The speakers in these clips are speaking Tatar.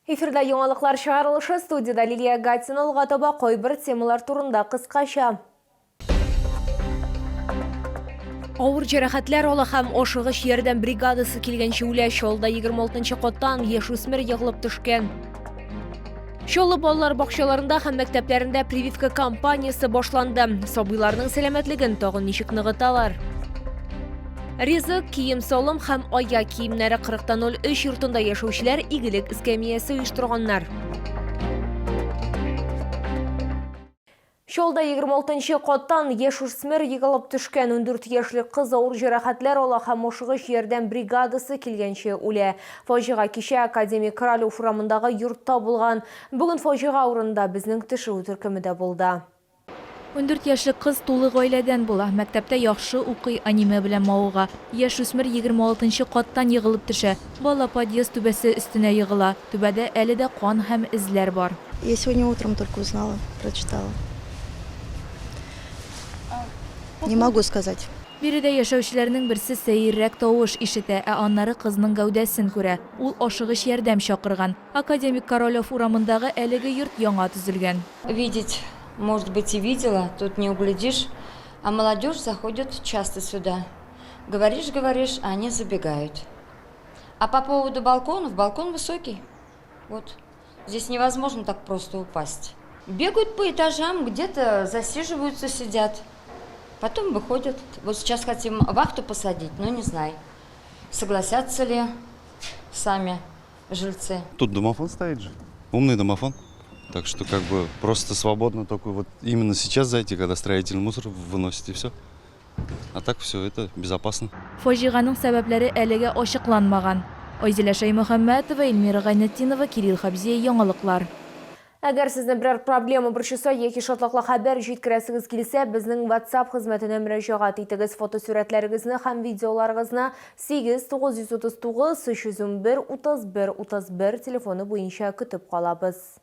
Эфирда яңалыклар чыгарылышы студиядә Лилия Гатина алга таба кайбер темалар турында кыскача. Авыр җәрәхәтләр ала һәм ашыгыч ярдәм бригадасы килгәнче үлә. Чаллыда 26 каттан яшүсмер егылып төшкән. Чаллы балалар бакчаларында һәм мәктәпләрендә прививка кампаниясе башланды. Сабыйларның сәламәтлеген тагын ничек ныгыталар? Ризык, кием-салым һәм аяк киемнәре 40.03 йортында яшәүчеләр игелек эскәмиясе оештырганнар. Чаллыда 26 каттан яшүсмер егылып төшкән 14 яшьлек кыз авыр җәрәхәтләр ала һәм ашыгыч ярдәм бригадасы килгәнче үлә. Фаҗига кичә Академик Королев урамындагы йортта булган. Бүген фаҗига урынында безнең төшерү төркеме дә булды. 14 яшьлек кыз тулы гаиләдән була. Мәктәптә яхшы укый, аниме белән мавыга. Яшүсмер 26 нчы каттан егылып төшә. Бала подъезд түбәсе өстенә егыла. Түбәдә әле дә кан һәм эзләр бар. Я сегодня утром только узнала, прочитала. Не могу сказать. Биредә яшәүчеләрнең берсе сәеррәк тавыш ишетә, ә аннары кызның гәүдәсен күрә. Ул ашыгыч ярдәм чакырган. Академик Королев урамындагы әлеге йорт яңа төзелгән. Видеть, может быть, и видела, тут не углядишь, а молодежь заходит часто сюда. Говоришь, говоришь, а они забегают. А по поводу балконов, балкон высокий. Вот. Здесь невозможно так просто упасть. Бегают по этажам, где-то засиживаются, сидят. Потом выходят. Вот сейчас хотим вахту посадить, но не знаю, согласятся ли сами жильцы. Тут домофон стоит же, умный домофон. Так что как бы просто свободно только вот именно сейчас зайти, когда строительный мусор выносит и все. А так все это безопасно. Фаҗиганең сәбәпләре әлегә ачыкланмаган. Айзилә Шәймөхәммәтова, Эльмира Гайнетдинова, Кирилл Хәбзиев, Яңалыклар. Әгәр сезне берәр проблема борчыса яки шатлыклы хәбәр җиткерәсегез килсә, безнең WhatsApp хезмәтенә мөрәҗәгать итегез. Фотосурәтләрегезне һәм видеоларыгызны 8 939 311 31 31 телефоны буенча көтеп калабыз.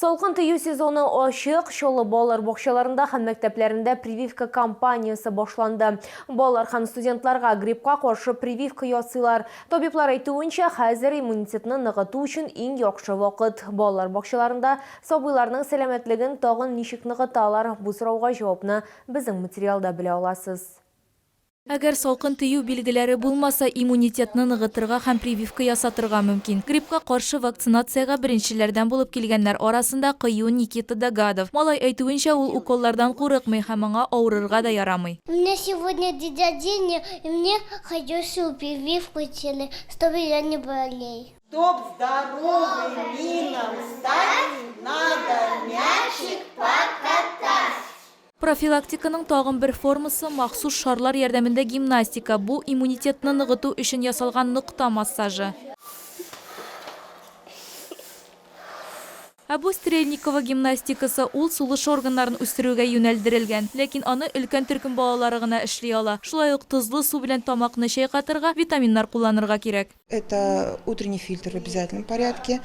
Салкын тию сезоны ачык, Чаллы балалар бакчаларында һәм мәктәпләрендә прививка кампаниясе башланды. Балалар һәм студентларга гриппка каршы прививка ясыйлар. Табиблар әйтүенчә, хәзер иммунитетны ныгыту өчен иң яхшы вакыт. Балалар бакчаларында сабыйларның сәламәтлеген тагын ничек ныгыталар? Бу сорауга җавапны безнең материалда белә аласыз. Әгәр салкын тию билгеләре булмаса, иммунитетны ныгытырга һәм прививка ясатырга мөмкин. Гриппка каршы вакцинациягә беренчеләрдән булып килгәннәр арасында кыю Никита Догадов. Малай әйтүенчә, ул уколлардан курыкмый һәм аңа авырырга да ярамый. У меня сегодня день рождения, и мне хочу прививку сделать, чтобы я не болел. Чтоб здоровыми нам стать, надо мячик покатать. Профилактиканың тагын бер формасы, махсус шарлар ярдәмендә гимнастика. Бу, иммунитетны ныгыту өчен ясалган нокта массажы. Ә бу Стрельникова гимнастикасы, ул сулыш органнарын үстерүгә юнәлдерелгән. Ләкин аны өлкән төркем балалары гына эшли ала. Шулай ук тозлы су белән тамакны чайкатырга, витаминнар кулланырга кирәк. Это утренний фильтр в обязательном порядке.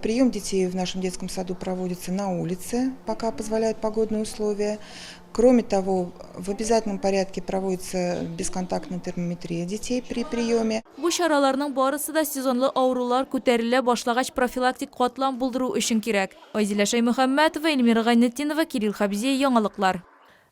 Прием детей в нашем детском саду проводится на улице, пока позволяют погодные условия. Кроме того, в обязательном порядке проводится бесконтактная термометрия детей при приеме. Бу чараларның барысы да сезонлы авырулар күтәрелә башлагач профилактик катлам булдыру өчен кирәк. Айзилә Шәймөхәммәтова, Эльмира Гайнетдинова, Кирилл Хәбзиев, Яңалыклар.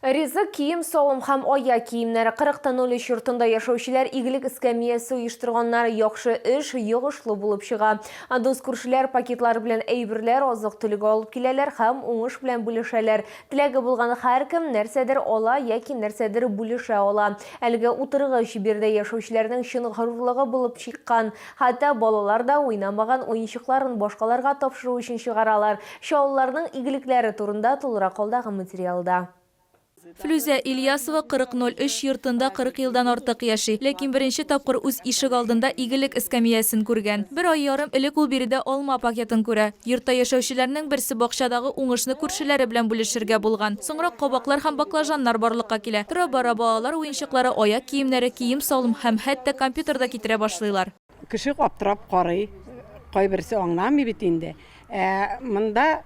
Ризык, кием-салым һәм аяк киемнәре 40.03 йортында яшәүчеләр игелек эскәмиясе оештырганнар. Яхшы эш йогышлы булып чыга. Дус күршеләр пакетлар белән әйберләр, азык-төлек алып киләләр һәм уңыш белән бүлешәләр. Теләге булган һәркем нәрсәдер ала яки нәрсәдер бүлешә ала. Әлеге утыргыч биредә яшәүчеләрнең чын горурлыгы булып чиккан. Хәтта балалар да уйнамаган уенчыкларын башкаларга тапшыру өчен чыгаралар. Чаллыларның игелекләре турында тулырак алдагы материалда. Флүзә Ильясова 40.03 йортында 40 елдан артык яши. Ләкин беренче тапкыр үз ишегалдында игелек эскәмиясен күргән. Бер ай ярым элек ул биредә алма пакетын күрә. Йортта яшәүчеләрнең берсе бакчадагы уңышны күршеләре белән бүлешергә булган. Соңрак кабаклар һәм баклажаннар барлыкка килә. Тора-бара балалар уенчыклары, аяк киемнәре, кием-салым һәм хәтта компьютер да китерә башлыйлар. Кеше аптырап карый, кайберсе аңламый бит инде. Ә монда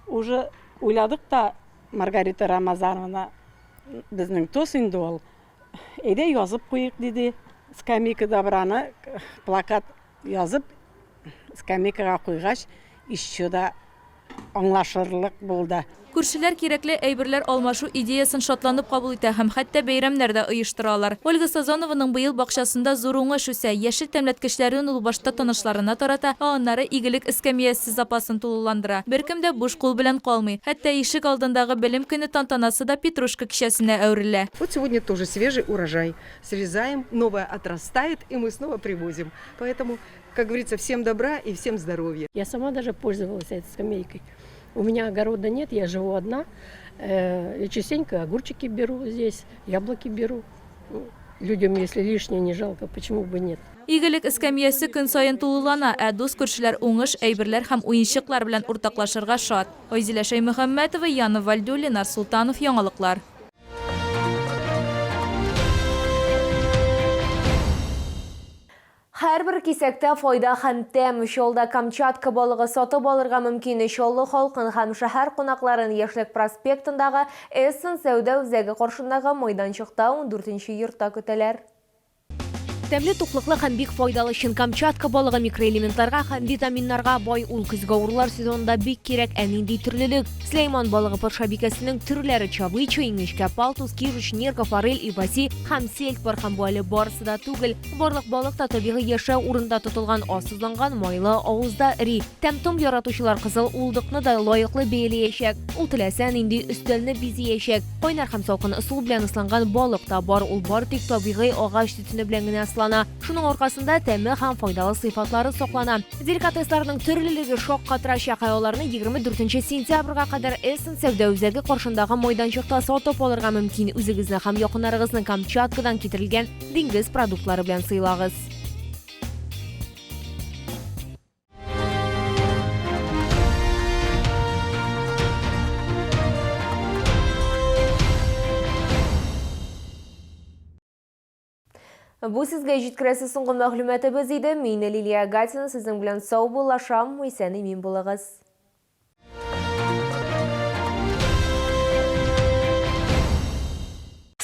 уже уйладык та, Маргарита Рамазановна безнең тос инде ул. Әйдә язып куйыйк, диде. Скамейка добраны плакат язып, скамейкага куйгач, еще да аңлашырлык булды. Күршеләр кирәкле әйберләр алмашу идеясен шатланып кабул итә һәм хәтта бәйрәмнәр дә оештыра алар. Ольга Сазонованың быел бакчасында зур уңыш үсә. Яшел тәмләткечләрен ул башта танышларына тарата, ә аннары Игелек эскәмиясе запасын тулыландыра. Беркем дә буш кул белән калмый. Хәтта ишек алдындагы Белем көне тантанасы да Петрушка кичәсенә әверелә. Вот сегодня тоже свежий урожай. Срезаем, новое отрастает, и мы снова привозим. Поэтому, как говорится, всем добра и всем здоровья. Я сама даже пользовалась этой скамейкой. У меня огорода нет, я живу одна. И частенько огурчики беру здесь, яблоки беру. Людям, если лишнее не жалко, почему бы нет? Игелек эскәмиясе көн саен тулылана, ә дус күршеләр уңыш, әйберләр һәм уенчыклар белән уртаклашырга шат. Айзилә Шәймөхәммәтова, Яна Вальдюль, Ленар Солтанов, Яңалыклар. Һәрбер кисәктә файда һәм тәм. Чаллыда Камчатка балыгы сатып алырга мөмкин. Чаллы халкын һәм шәһәр кунакларын Яшьлек проспектындагы Эссен сәүдә үзәге каршындагы майданчыкта ундүртенче йортта көтәләр. Тәмле, туклыклы һәм бик файдалы чын Камчатка балыгы микроэлементларга һәм витаминнарга бай. Ул көзге авырулар сезонында бик кирәк. Ә нинди төрлелек! Сөләйман балыгы патшабикәсенең төрләре чавыча, иңечкә палтус, кижуч, нерка, форель, ибаси һәм сельдь бар һәм бу әле барысы да түгел. Барлык балык та табигый яшәү урынында тотылган, аз тозланган, майлы, авызда эри. Тәм-том яратучылар кызыл уылдыкны да лаеклы бәяләячәк. Ул теләсә нинди өстәлне бизиячәк. Кайнар һәм салкын ысул белән ысланган балык та бар, ул бары тик табигый агач төтене белән генә ыслана. Шуның аркасында тәме һәм файдалы сыйфатлары саклана. Деликатесларның төрлелеге шаккатырачак, ә аларны 24 сентябрьгә кадәр Эссен сәүдә үзәге каршындагы майданчыкта сатып алырга мөмкин. Үзегезне һәм якыннарыгызны Камчаткадан китерелгән диңгез продуктлары белән сыйлагыз. Бу сезгә җиткерәсе соңгы мәгълүматыбыз иде. Мин Лилия Гатина сезнең белән саубуллашам. Исән-имин булыгыз.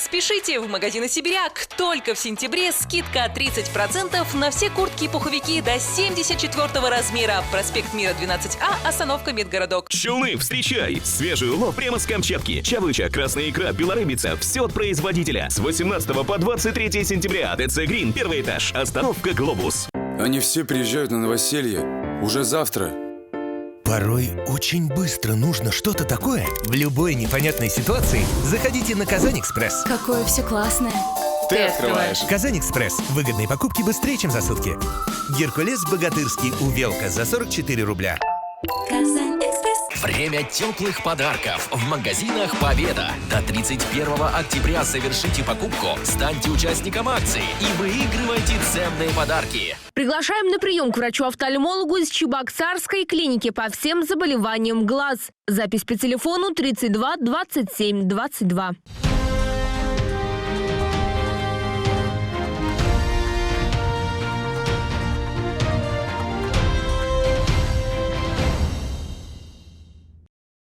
Спешите в магазины «Сибиряк». Только в сентябре скидка 30% на все куртки и пуховики до 74 размера. Проспект Мира, 12А, остановка Медгородок. Челны, встречай! Свежий улов прямо с Камчатки. Чавыча, красная икра, белорыбица. Все от производителя. С 18 по 23 сентября. ТЦ «Грин», первый этаж. Остановка «Глобус». Они все приезжают на новоселье. Уже завтра. Порой очень быстро нужно что-то такое. В любой непонятной ситуации заходите на Казань-Экспресс. Какое все классное. Ты открываешь. Казань-Экспресс. Выгодные покупки быстрее, чем за сутки. Геркулес Богатырский Увелка за 44 рубля. Казань-Экспресс. Время теплых подарков в магазинах «Победа». До 31 октября совершите покупку, станьте участником акции и выигрывайте ценные подарки. Приглашаем на прием к врачу-офтальмологу из Чебоксарской клиники по всем заболеваниям глаз. Запись по телефону 32 27 22.